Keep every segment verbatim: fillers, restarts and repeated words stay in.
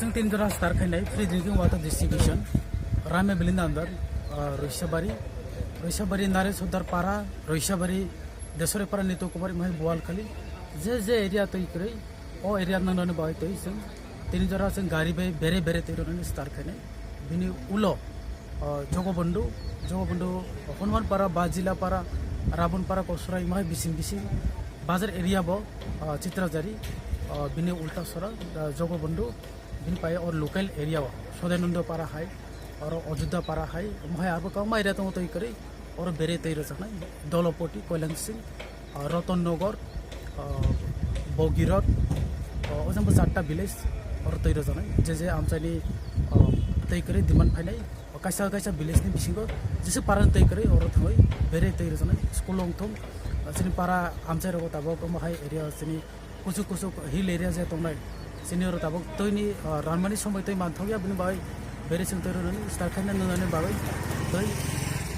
Chwng tin jora start khainai free drinking water distribution, Ramya Valley ni under, ah, Roisabari, Roisabari Naresh Hodar Para, Roisabari Desore Para, Nito Kubari, Mahai Bualkhali, je je area twi kwrwi, o area nangnani bagwi twi chwng tin jora chwng gari bai bere bere twi rwnani start khainai. Bini ulo, ah, Jogobondhu, Jogobondhu, Hanuman Para, Bajila Para, Rabon Para, Kosurai, Mahai bising bising, bazar area bo, ah, Chitrajari, ah, bini ulta sora, ah, Jogobondhu, bini pai or local area o Sodananda Para hai, oro Ajodhya Para hai, omo hai abo kwbangma area tongo twi kwrwi, oro bere twi rwjaknai, Dolopoti, Koilangsing, ah, Ratan Nagar, ah, Bogirot, ah, o jang bo charta village oro twi rwjaknai, je je amchaini, ah, twi kwrwi demand phainai, o kaisa kaisa village ni bisingo jesa para twi kwrwi oro thangwi bere twi rwjaknai, school wngthung, ah, chini para amchai rogo tabuk omo hai area chini kuchuk kuchuk hill area je tongnai, sini oro tabuk twi ni, ah, ranmani somoi twi manthokya, bini bagwi bere chwng twi rwnani start khaina nwnani bagwi twi,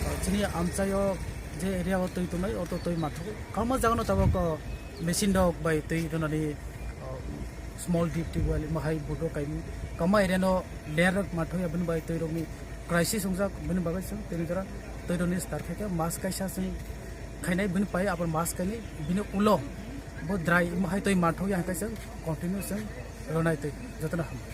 ah, chini amchaio je area o twi tongnai, orto twi manthokwi. Kwbangma jagano tabuk, ah, machine rok bai twi rwnani, ah, small deep tubewell, mahai bodo kaimung, kwbangma area no layer rok manthokya, bini bagwi twi rokni crisis wngjak, bini bagwi chwng tini jora twi rwnani start khaikha, mas kaisa chwng khainai, bini pai abo mas kainwi, bini ulo bo dry, omo hai twi manthokya hwnkhe chwng continue chwng rwnai twi. Jotono hambai.